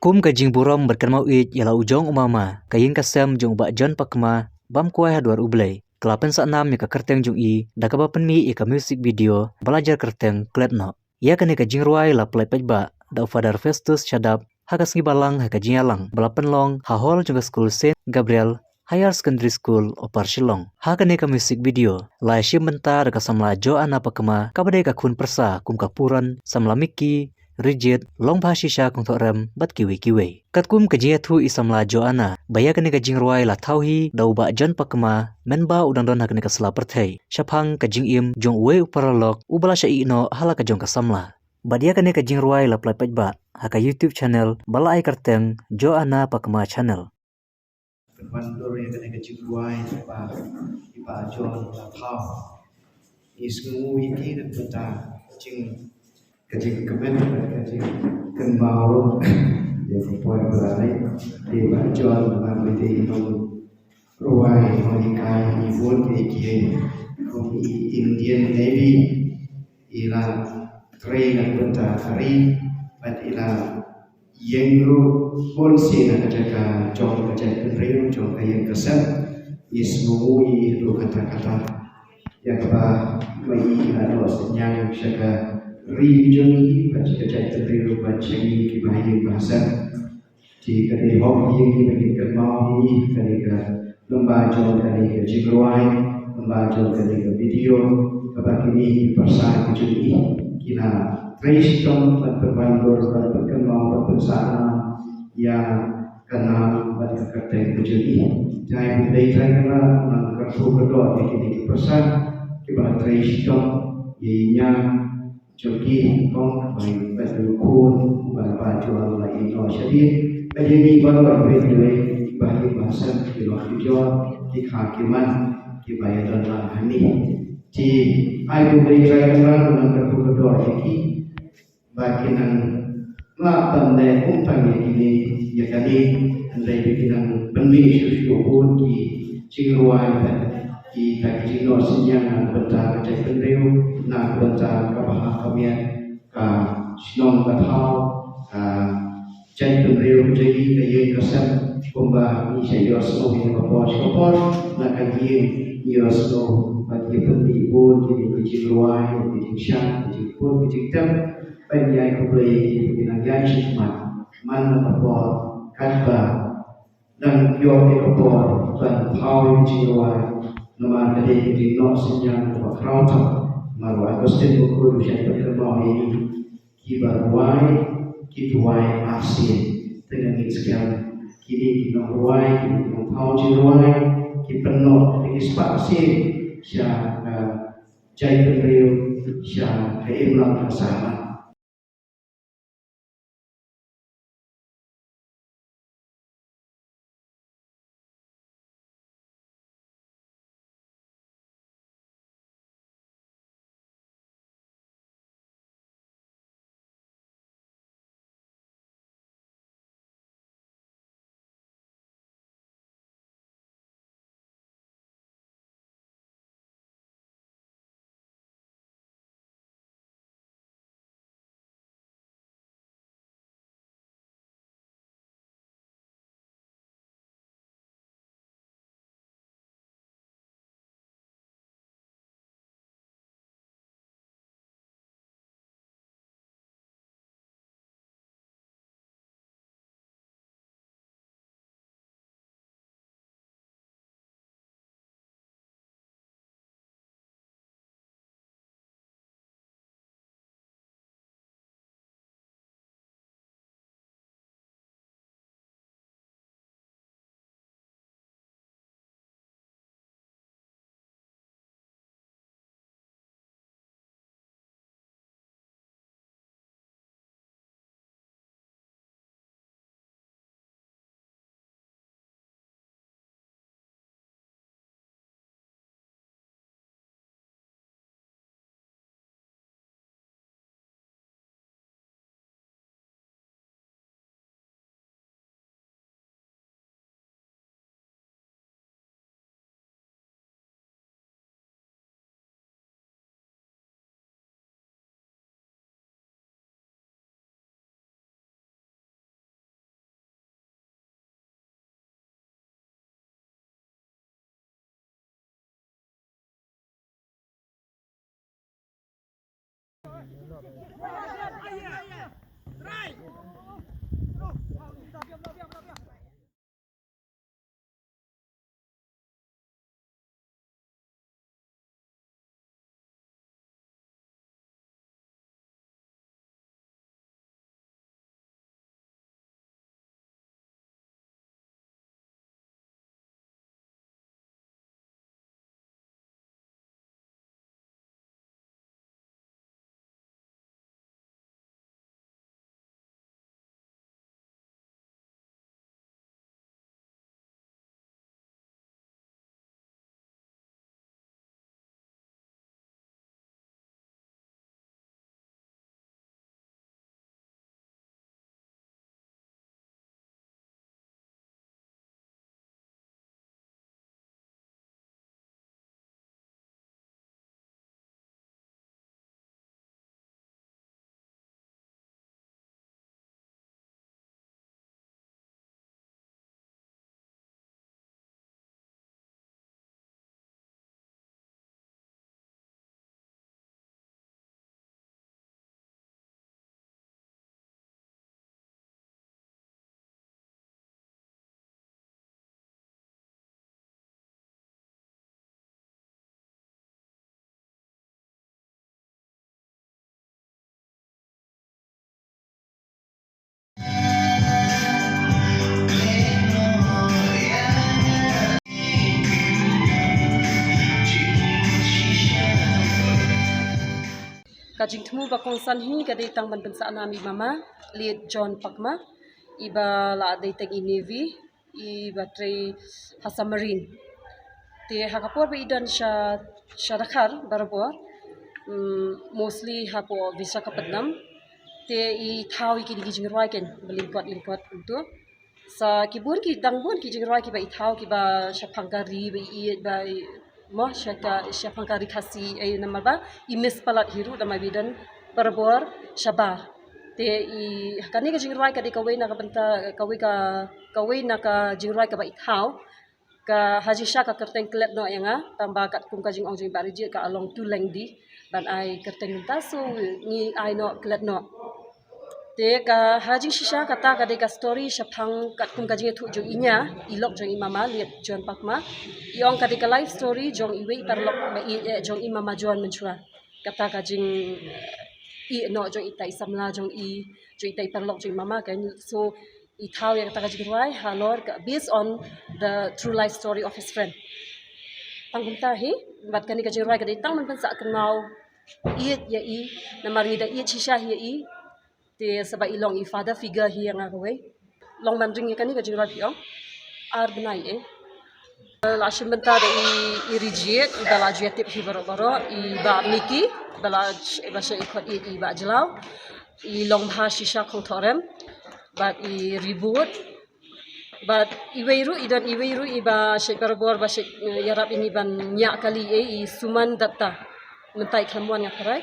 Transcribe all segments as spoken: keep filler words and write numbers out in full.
Kum ka jingburom bad kynmaw ïeit ïa la u jong u mama, ka ïing ka sem jong u Bah John Pakma, bam kwai ha dwar U Blei, ka la pynsahnam ïa ka kyrteng jong i da kaba pynmih ïa ka music video ba la jer kyrteng Klet Noh. Ïa kane ka jingrwai la pynlait paidbah da u Father Festus Shadap ha ka sngi Balang ha ka jingïalang ba la pynlong ha hall jong ka skul Saint Gabriel Higher Secondary School, Upper Shillong. Ha kane ka music video la ïashim bynta da ka samla Joanna Pakma, kaba dei ka khun pyrsa kum ka Puran, samla Mickey, Rijit, Longbha Shisha Kungthohrem bad kiwei kiwei. Katkum ka jingïathuh i samla Joanna ba ïa kane ka jingrwai la thaw hi da u Bah John Pakma, mynba u dang don ha kane ka sla pyrthei, shaphang ka jingim jong uwei u paralok uba la shah ïeh noh ha la ka jong ka samla. Bad ïa kane ka jingrwai la pynlait paidbah ha ka YouTube channel ba la ai kyrteng Joanna Pakma Channel. Pynban dur ïa kane ka jingrwai kaba i Bah John la thaw. Ngi sngew ïa ki na ka bynta ka jing, ka jingkmen bad ka jingkynmaw ruh ïa ka por ba la leit. Te Bah John ba dei i nongrwai nonghikai, ngi bud ïa ki kum i Indian Navy, i la trei na ka bynta ka ri bad i la ïeng ruh bun sien na ka jaka jong ka jaitbynriew, jong ka ïing ka sem. Ngi sngew ïa i haduh katta katta ïa kaba ma i i la noh synñiang sha ka ri jong i bad sha ka jaitbynriew bad sha ngi kiba ha ïing ba ha sem. Te ka dei hok ïa ngi ba ngin kynmaw ïa i ha kane ka lyngba jong kane ka jingrwai, lyngba jong kane ka video, kaba kine ki pyrsa ki jong i ki la trei shitom ban pynwandur, ban pynkynmaw, ban pynsahnam ïa ka nam bad ka kyrteng ka jong i. Te ai ba dei trai kynrad, nang kyrkhu kyrdoh ïa kine ki pyrsa kiba la trei shitom ïa i ñiang jong ki, kong, bad u khun uba la Bah John la ïeh noh shadien. Bad ïa ngi baroh iwei pa iwei, kiba ha ïing ba ha sem, ki lok ki jor, ki kha ki man, kiba ïadon lang hangne. Te ai ba dei trai kynrad, nang kyrkhu kyrdoh ïa ki ba kin nang lah ban leh kum tang ïa kine ïa kane, hynrei ba kin nang pynmih shuh shuh bun ki jingrwai bad kita ki jingnoh synñiang na ka bynta ka jaitbynriew, na ka bynta ka bha ka miat, ka shnong ka thaw, ka jaitbynriew ka jong ngi, ka ïing ka sem, kumba ngi shait ïohsngew ha ka por sha ka por, na ka ïing ngi ïohsngew ba ki pynmih bun kine ki jingrwai, ki jingshad, ki jingpun, ki jingtep, ban ïai khublei ïa ki ba ki nang ïai sngewthuh man la ka por, katba dang ïoh ïa ka por ban thaw ïa ki jingrwai. Namar ka dei ka jingnoh synñiang kaba khraw tam. Namar u Augustine Bakhuid u shait pynkynmaw ïa ngi, kiba rwai ki duwai arsien. Te ngin skhem, kine ki nongrwai, kine ki nongthaw jingrwai, ki pynnoh da ki spah arsien sha ka jaitbynriew, sha ka imlang ka sahlang. Ka jingthmu ba kongsan hi ka dei tang ban pynsah nam i mama, Late John Pakma, iba la dei tang i Navy, iba trei ha submarine. Te ha ka por ba i don sha, sha Dkhar barabor, mm, mostly hapoh Visakhapatnam. Te i thaw ïa kine ki jingrwai kein ba lyngkot lyngkot kumto. Sa ki bun ki dang bun ki jingrwai kiba i thaw kiba shaphang ka ri ba i, ba i, mo sha ka, shaphang ka ri Khasi, eh, namar ba i miss palat hi ruh namar ba i don barabor shabar. Te i kane ka jingrwai ka dei kawei na ka bynta, kawei ka, kawei na ka jingrwai kaba i thaw. Ka ha jingshisha ka kyrteng Klet Noh ïa nga, tang ba katkum ka jingong jong i Bah Rijit ka long too lengthy ban ai kyrteng mynta, so ngi ai noh Klet Noh. Te ka ha jingshisha kata ka dei ka story shaphang katkum ka jingïathuh jong i nia, i lok jong i mama, Late John Pakma. I ong ka dei ka life story jong iwei i paralok ba ïeit jong i, mama John mynshuwa. Kata ka jingïeit noh jong ita i samla jong i, jong ita i paralok jong i mama kein. So i thaw ïa kata ka jingrwai halor ka, based on the true life story of his friend. Tang kumta hi, bad kane ka jingrwai ka dei tang ban pynsah kynmaw ïeit ïa i, namar ngi da ïeit shisha hi ïa i. Te sa ba i long i father figure hi ïa nga kawei. Long ban ring ïa kane ka jingrwai phi ong ar bnai eh. La shim bynta da i, i Rijit, iba la ju ïatip hi baroh baroh, i Bah Miki, iba la, iba shait i khot i, i Bah Jlaw, i Longbha Shisha Khongthorem, bad i Ribut, bad iwei ruh, i don iwei ruh iba shait barabor ba shait, eh, ïarap ïa ngi ban ñiah kali eh, i Suman Datta. Mynta i khlem wan nga tharai.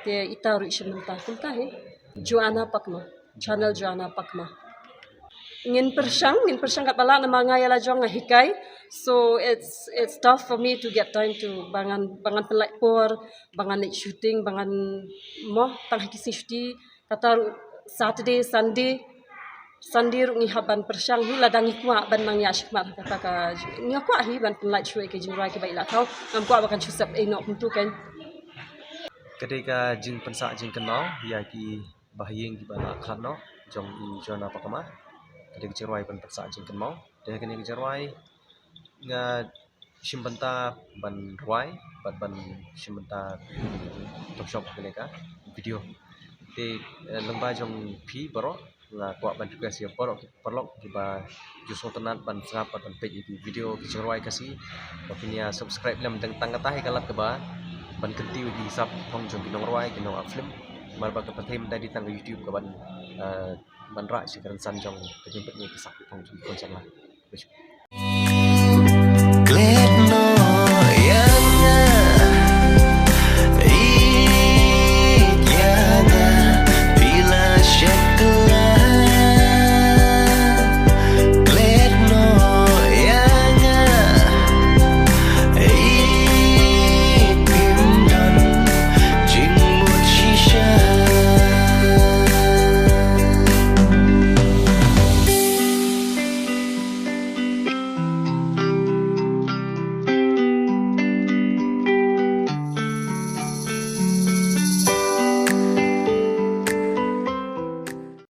Te ita ruh i shim bynta kumta hi. Joanna Pakma, channel Joanna Pakma. Ngin pyrshang, ngin pyrshang katba lah namar nga ïa la jong nga hikai. So it's, it's tough for me to get time to ba ngan, ba ngan pynlait por, ba ngan leit shooting, ba ngan, mo, tang ha ki sngi shuti, kata ruh Saturday, Sunday, Sunday ruh ngi hap ban pyrshang hi, lada ngi kwah ban nang ïa shikmat ha kata ka, ngi kwah hi ban pynlait shuh ïa ki jingrwai kiba i la thaw, ngam kwah ba kan shu sep ei noh kumto kein. Ka dei ka jingpynsah jingkynmaw ïa ki bahaïing kiba la khlad noh jong i Joanna Pakma. Ka dei ka jingrwai ban pynsah jingkynmaw. Te kane ka jingrwai nga shim bynta ban rwai bad ban shim bynta tong shop kane ka video. Te, eh, lyngba jong phi baroh nga kwah ban request ïa baroh ki paralok kiba ju sngewtynnat ban sngap bad ban peit ïa ki video ki jingrwai Khasi. Ba phin ïa subscribe lem, dang tang kata hi ka lad kaba ban kyntiew ïa ki sap phong jong ki nongrwai, ki nong-act film. Namar ba ka pyrthei mynta dei tang ka YouTube kaban, eh, ban rah sha ka rynsan jong ka jingpeit ïa ki sap phong jong ki khun samla.